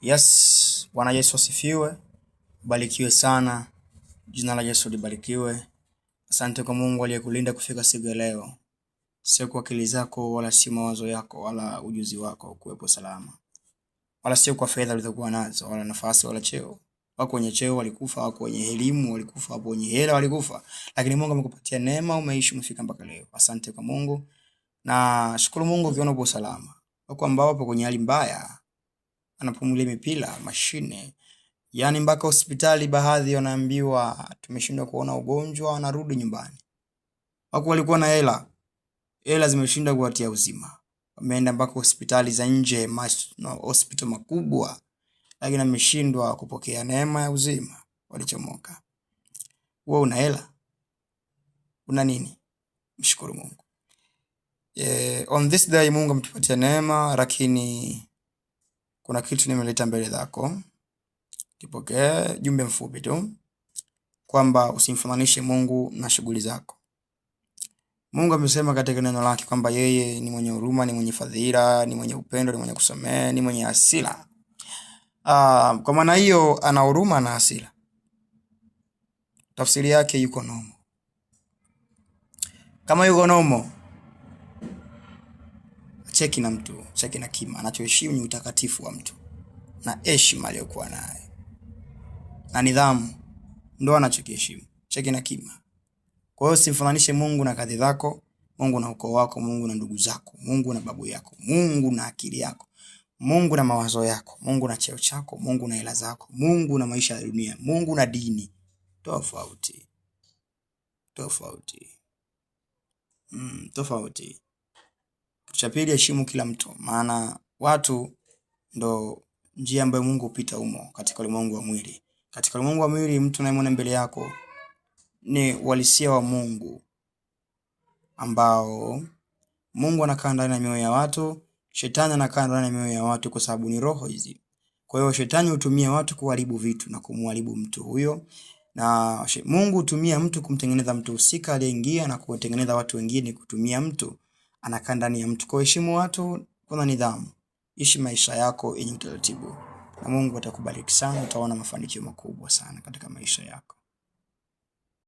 Yes, Bwana Yesu asifiwe. Barikiwe sana. Jina la Yesu libarikiwe. Asante kwa Mungu aliyekulinda kufika siku ya leo. Sio kwa akili zako wala si mawazo yako wala ujuzi wako kuwepo salama, wala sio kwa fedha ulizokuwa nazo wala nafasi wala cheo. Wako wenye cheo walikufa, wako wenye elimu walikufa, wapo wenye hela walikufa, lakini Mungu amekupatia neema, umeishi, umefika mpaka leo. Asante kwa Mungu na shukuru Mungu ukiona upo salama. Wako ambao wapo kwenye hali mbaya, anapumulia mipira, mashine, yaani mpaka hospitali baadhi wanaambiwa tumeshindwa kuona ugonjwa, wanarudi nyumbani. Wako walikuwa na hela, hela zimeshindwa kuwatia uzima, wameenda mpaka hospitali za nje, hospitali makubwa, lakini ameshindwa kupokea neema ya uzima, walichomoka. Wewe una hela, una nini? Mshukuru Mungu. On this day Mungu ametupatia neema, lakini kuna kitu nimeleta mbele zako, kipokee. Jumbe mfupi tu kwamba usimfananishe Mungu na shughuli zako. Mungu amesema katika neno lake kwamba yeye ni mwenye huruma, ni mwenye fadhila, ni mwenye upendo, ni mwenye kusamehe, ni mwenye hasira. Kwa maana hiyo ana huruma na hasira. Tafsiri yake yuko nomo. Kama yuko nomo, cheki na mtu, cheki na kima. Anachoheshimu ni utakatifu wa mtu na heshima aliyokuwa nayo na nidhamu, ndo anachokiheshimu. Cheki na kima. Kwa hiyo simfananishe Mungu na kadhi zako, Mungu na ukoo wako, Mungu na ndugu zako, Mungu na babu yako, Mungu na akili yako, Mungu na mawazo yako, Mungu na cheo chako, Mungu na hela zako, Mungu na maisha ya dunia, Mungu na dini. Tofauti, tofauti, tofauti. Kitu cha pili, heshimu kila mtu, maana watu ndo njia ambayo Mungu hupita humo katika ulimwengu wa mwili. Katika ulimwengu wa mwili, mtu unayemwona mbele yako ni uhalisia wa Mungu ambao Mungu anakaa ndani ya mioyo ya watu, shetani anakaa ndani ya mioyo ya watu kwa sababu ni roho hizi. Kwa hiyo shetani hutumia watu kuharibu vitu na kumharibu mtu huyo, na Mungu hutumia mtu kumtengeneza mtu husika aliyeingia na kuwatengeneza watu wengine kutumia mtu, anakaa ndani ya mtu. Kwa heshimu watu, kuna nidhamu, ishi maisha yako yenye utaratibu, na Mungu atakubariki sana, utaona mafanikio makubwa sana katika maisha yako.